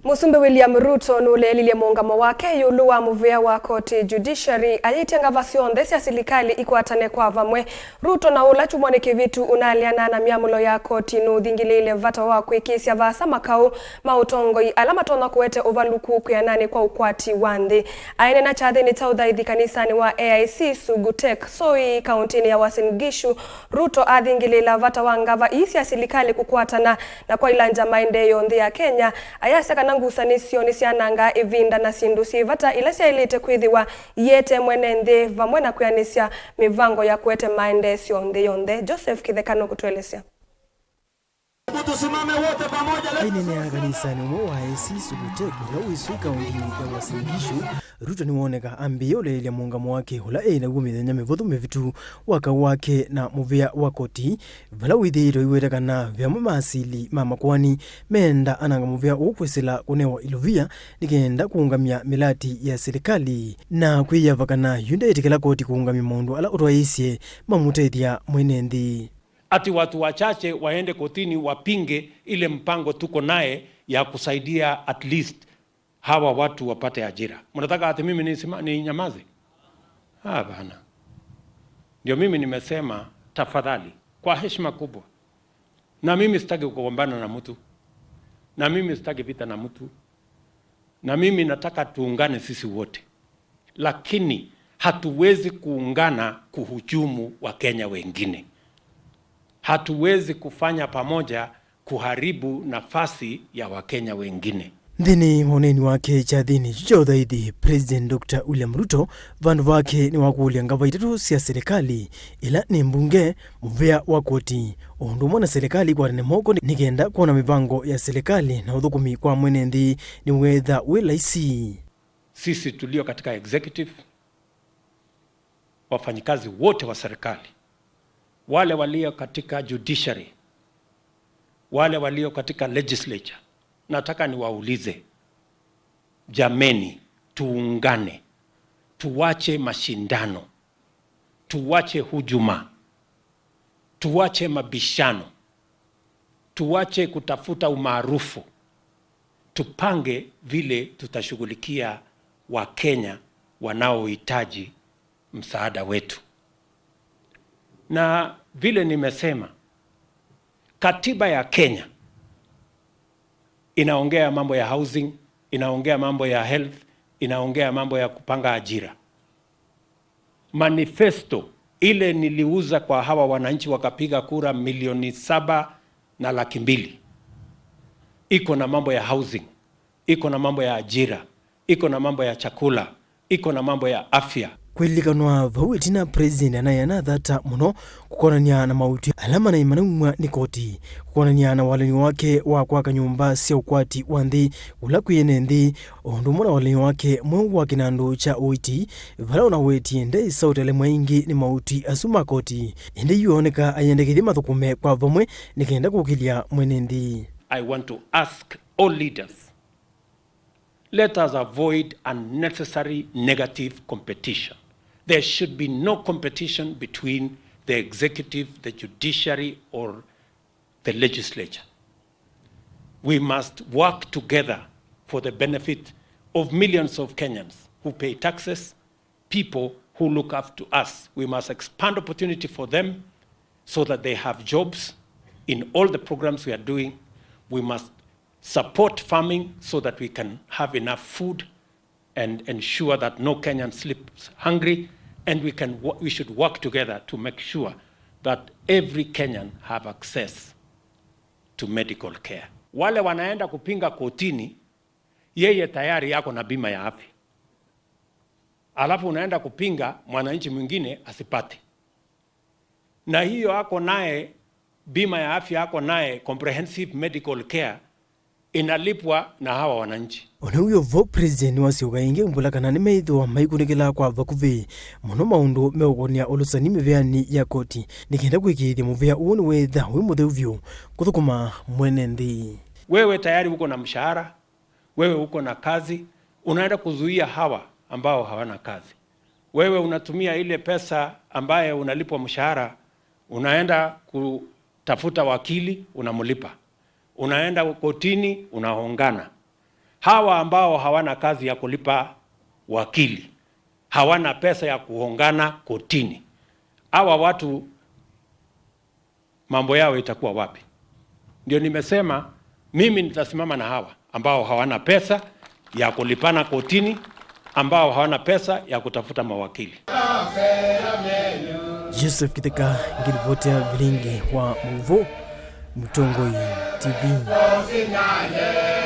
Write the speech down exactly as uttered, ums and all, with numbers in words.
Mũsumbĩ William Ruto nũleelilye mũũngamo wake ĩũlũ wa mũvĩa wa koti, judiciary, ayĩtye ngava syonthe sya silikalĩ ikwatane kwa vamwe. Ruto na ũla kyumwanĩ kĩvĩtu ũnaleanaa na myamũlo ya koti nũthingĩlĩĩle vata wa kwĩkĩĩsya vaasa makaũ ma ũtongoi ala matonya kũete ũvalũku kwĩananĩ kwa ũkwati wa nthĩ. Aineena kyathĩnĩ kya ũthaithi kanisanĩ wa A I C Sugutek Soi, kaũntĩnĩ ya Uasin Gishu, Ruto athingĩlĩĩla vata wa ngava ii sya silikalĩ kũkwatana na kwaĩlangya maendeeo nthĩ ya Kenya. Ayasya kana ngusanĩsyo nĩsyanangaa ĩvinda na syĩndũ syĩ vata ila syaĩlĩte kwĩthĩwa iete mwene nthĩ, vamwe na kwĩanĩsya mĩvango ya kũete maendeesyo nthĩ yonthe. Joseph Kĩtheka nũkũtũelesya. Tusimame wote pamoja, let's... Aineenea kanisanĩ ũmwe wa A I C Sugutek, ũla wĩ Soi kaũntĩnĩ ya Uasin Gishu, Ruto nĩwoneka ambĩĩe ũleelya mũũngamo wake ũla eĩ naw'o mĩthenya mĩvũthũ mĩvĩtu wa kaũ wake na mũvĩa wa koti, vala wĩthĩĩtwe aiweta kana ve amwe ma asili ma makoani meenda ananga mũvĩa ũũ kwĩsĩla kũnewa ilovia nĩ kenda kũũngamya mĩlati ya silikalĩ, na kwĩyava kana yu ndeĩtĩkĩla koti kũũngamya maũndũ ala ũtwaĩĩsye mamũtethya mwene nthĩ. Ati watu wachache waende kotini wapinge ile mpango tuko naye ya kusaidia at least hawa watu wapate ajira. Mnataka ati mimi nisima-, ninyamaze? Hapana. Ndio mimi nimesema, tafadhali, kwa heshima kubwa, na mimi sitaki kugombana na mtu, na mimi sitaki vita na mtu, na mimi nataka tuungane sisi wote. Lakini hatuwezi kuungana kuhujumu Wakenya wengine. Hatuwezi kufanya pamoja kuharibu nafasi ya Wakenya wengine. Nthĩnĩ wa ũneeni wake kyathĩnĩ kyu kya ũthaithi, President Doctor William Ruto vandũ vake nĩwakũlya ngava itatũ sya silikalĩ, ila nĩ mbunge, mũvĩa wa koti, o ũndũ ũmwe na silikalĩ ikwatane moko nĩ kenda kwona mĩvango ya silikalĩ na ũthũkũmi kwa mwene nthĩ nĩwetha wĩ laisi. Sisi tulio katika executive, wafanyikazi wote wa serikali, wale walio katika judiciary, wale walio katika legislature, nataka niwaulize, jameni, tuungane, tuwache mashindano, tuwache hujuma, tuwache mabishano, tuwache kutafuta umaarufu, tupange vile tutashughulikia Wakenya wanaohitaji msaada wetu. Na vile nimesema, katiba ya Kenya inaongea mambo ya housing, inaongea mambo ya health, inaongea mambo ya kupanga ajira. Manifesto ile niliuza kwa hawa wananchi wakapiga kura milioni saba na laki mbili, iko na mambo ya housing, iko na mambo ya ajira, iko na mambo ya chakula, iko na mambo ya afya. Kwĩlilikanwa vau ĩtina, President anaĩ anathata mũno kũkonany'a na mauti ala manaĩ manaumw'a nĩ koti, kũkonany'a na walany'o wake wa kwaka nyũmba sya ũkwati wa nthĩ ũla kwĩ ene nthĩ, o ũndũ ũmwe na walany'o wake mweũ wa kĩnandũ kya ũiiti, vala ũnawetie ndaĩsa ũtelemwa ĩngĩ nĩ mauti asu ma koti, ĩndĩ yu ooneka ayendekethya mathũkũme kwa vamwe nĩ kenda kũkĩlya mwene nthĩ. I want to ask all leaders, let us avoid unnecessary negative competition. There should be no competition between the executive, the judiciary, or the legislature. We must work together for the benefit of millions of Kenyans who pay taxes, people who look up to us. We must expand opportunity for them so that they have jobs in all the programs we are doing. We must support farming so that we can have enough food and ensure that no Kenyan sleeps hungry. And we can wo-, we should work together to make sure that every Kenyan have access to medical care. Wale wanaenda kupinga kotini, yeye tayari yako na bima ya afya. Alafu unaenda kupinga mwananchi mwingine asipate. Na hiyo ako naye, bima ya afya ako naye, comprehensive medical care, inalipwa na hawa wananchi. O na wĩ o vo, President nĩwasyoka ĩngĩ mbũla kana nĩmeĩthĩwa maikunĩkĩla kwa vakuvĩ mũno maũndũ meũkonia ũlũsani mĩvĩanĩ ya koti, nĩ kenda kwĩkĩĩthya mũvĩa ũũ nĩwetha wĩ mũtheu vyũ kũthũkũma mwene nthĩ. Wewe tayari uko na mshahara, wewe uko na kazi, unaenda kuzuia hawa ambao hawana kazi. Wewe unatumia ile pesa ambaye unalipwa mshahara, unaenda kutafuta wakili, unamlipa. Unaenda kotini, unaongana. Hawa ambao hawana kazi ya kulipa wakili, hawana pesa ya kuungana kotini, hawa watu mambo yao itakuwa wapi? Ndio nimesema mimi nitasimama na hawa ambao hawana pesa ya kulipana kotini, ambao hawana pesa ya kutafuta mawakili. Joseph Kitheka ngilivoti ya vilingi wa maũvoo, Mũtongoi T V.